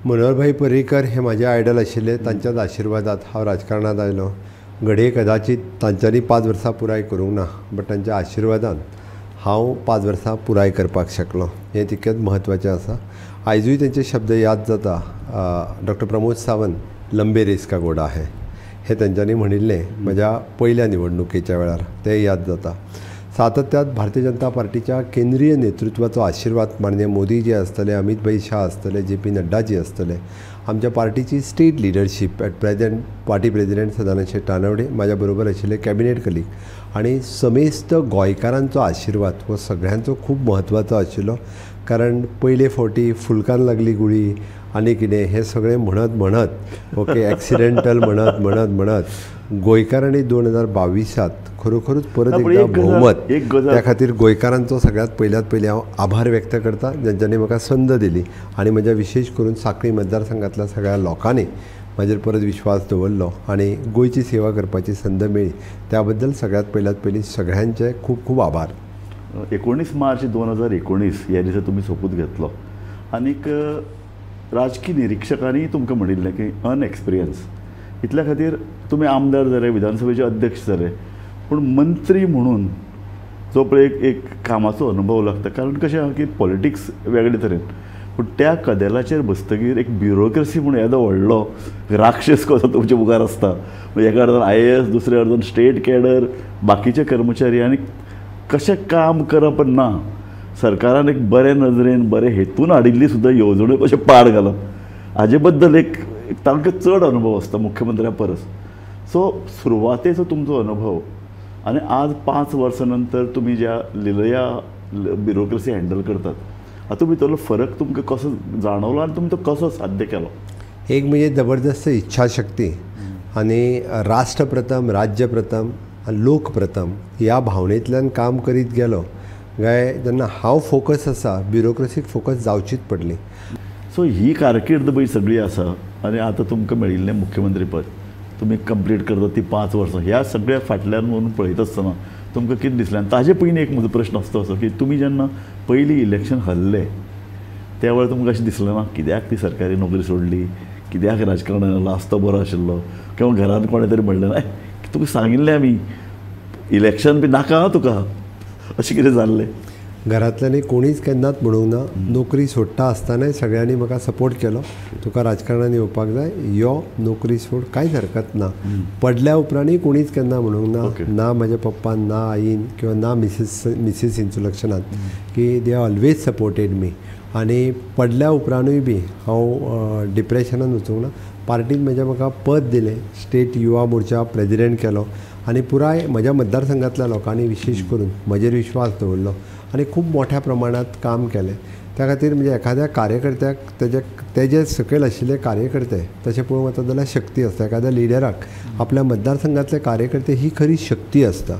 मनोहरभाई पर्रीकर हे म्हाजे आयडल आशिल्ले, तांच्याच आशिर्वादात हांव राजकारणांत आयलो. घडये कदाचीत तांच्यांनी 5 वर्सां पुराय करूंक ना, बट तांच्या आशिर्वादान हांव 5 वर्सां पुराय करपाक शकलो, हें तितकेंच म्हत्वाचें आसा. आयजूय तेंचे शब्द याद जाता, डॉक्टर प्रमोद सावंत लंबे रेस का घोडा है, हें तेंच्यांनी म्हणिल्लें म्हज्या पयल्या निवडणुकेच्या वेळार, तें याद जाता. सातत्यात भारतीय जनता पार्टीच्या केंद्रीय नेतृत्वाचो आशिर्वाद माननीय मोदीजी आसतले, अमित भाई शाह आसतले, जे पी नड्डाजी आसतले, आमच्या पार्टीची state leadership at present party president Sadanand Shet Tanavade, म्हाज्या बरोबर आशिल्ले कॅबिनेट कलीग आनी समेस्त गोंयकारांचो आशिर्वाद हो सगळ्यांचो खूब म्हत्वाचो आशिल्लो. कारण पयले फावटी फुलकान लागली गुळी आनी कितें हें सगळें म्हणत म्हणत ओके एक्सिडेंटल म्हणत म्हणत म्हणत गोंयकारांनी 2022 खरोखरूच परत एकदा भोवमत, त्या खातीर गोंयकारांचो सगळ्यांत पयल्यात पयलीं हांव आभार व्यक्त करता, ज्यांच्यांनी म्हाका संद दिली आनी म्हज्या विशेश करून सांखळी मतदारसंघांतल्या सगळ्या लोकांनी म्हाजेर परत विश्वास दवरलो आनी गोंयची सेवा करपाची संद मेळ्ळी, त्या बद्दल सगळ्यांत पयल्यात पयलीं सगळ्यांचे खूब खूब आभार. 19 मार्च 2019 ह्या दिसा तुमी सोपूत घेतलो आनीक राजकीय निरिक्षकांनी तुमकां म्हणिल्लें की अनएक्सपिरियन्स, इतल्या खातीर तुमी आमदार जाले, विधानसभेचे अध्यक्ष जाले, पूण मंत्री म्हणून जो पळय एक कामाचो अनुभव लागता. कारण कशें आहा की पॉलिटिक्स वेगळे तरेन, पूण त्या कदेलाचेर बसतगीर एक ब्युरोक्रेसी म्हूण येदो व्हडलो राक्षस कसो तुमच्या मुखार आसता. एका अर्दान IAS, दुसऱ्या अर्दान स्टेट कॅडर, बाकीचे कर्मचारी, आनी कशें काम करप ना, सरकारान एक बरे नजरेन बरे हेतून हाडिल्ली सुद्दां येवजण्यो कशें पाड घालप हाजे बद्दल एक तांकां चड अनुभव आसता मुख्यमंत्र्या परस. सो सुरवातेचो तुमचो अनुभव आनी आज 5 वर्सां नंतर तुमी ज्या लिलया ब्युरोक्रेसी हँडल करतात, हातूंत भितरलो फरक तुमकां कसो जाणवलो आनी तुमी तो कसो साध्य केलो? एक म्हणजे जबरदस्त इच्छाशक्ती आनी राष्ट्रप्रथम, राज्यप्रथम आनी लोकप्रथम ह्या भावनेंतल्यान काम करीत गेलो काय जेन्ना हांव फोकस आसा, ब्युरोक्रेसीक फोकस जावचीच पडली. सो ही कारकीर्द पळय सगळी आसा आनी आतां तुमकां मेळिल्लें मुख्यमंत्रीपद तुमी कंप्लीट करता ती 5 वर्सां, ह्या सगळ्या फाटल्यान म्हणून पळयता आसतना तुमकां कितें दिसलें? आनी ताजे पयलीं एक म्हजो प्रश्न आसता असो की तुमी जेन्ना पयलीं इलेक्शन हरले त्या वेळार तुमकां अशें दिसलें ना कित्याक ती सरकारी नोकरी सोडली, कित्याक राजकारणान आयलो, आसतो बरो आशिल्लो, किंवा घरान कोणें तरी म्हणलें ना तुका सांगिल्लें आमी इलेक्शन बी नाका तुका, अशें कितें जाल्लें? घरांतल्यांनी कोणीच केन्नाच म्हणूंक ना. नोकरी सोडटा आसतनाय सगळ्यांनी म्हाका सपोर्ट केलो, तुका राजकारणान येवपाक जाय, यो नोकरी सोड, कांयच हरकत ना. पडल्या उपरांतय कोणीच केन्ना म्हणूंक ना, ना म्हज्या पप्पान, ना आईन किंवा ना मिसीस इंसुलक्षणान, की they always supported मी. आनी पडल्या उपरांतूय बी हांव डिप्रेशनान वचूंक ना. पार्टीन म्हज्या म्हाका पद दिलें, स्टेट युवा मोर्चा प्रेजिडेंट केलो आनी पुराय म्हज्या मतदारसंघांतल्या लोकांनी विशेश करून म्हजेर विश्वास दवरलो आनी खूब मोठ्या प्रमाणांत काम केलें. त्या खातीर म्हणजे एखाद्या कार्यकर्त्याक तेजे सकयल आशिल्ले कार्यकर्ते तशें पळोवंक वता जाल्यार शक्ती आसता, एखाद्या लिडराक आपल्या मतदारसंघांतले कार्यकर्ते ही खरी शक्ती आसता.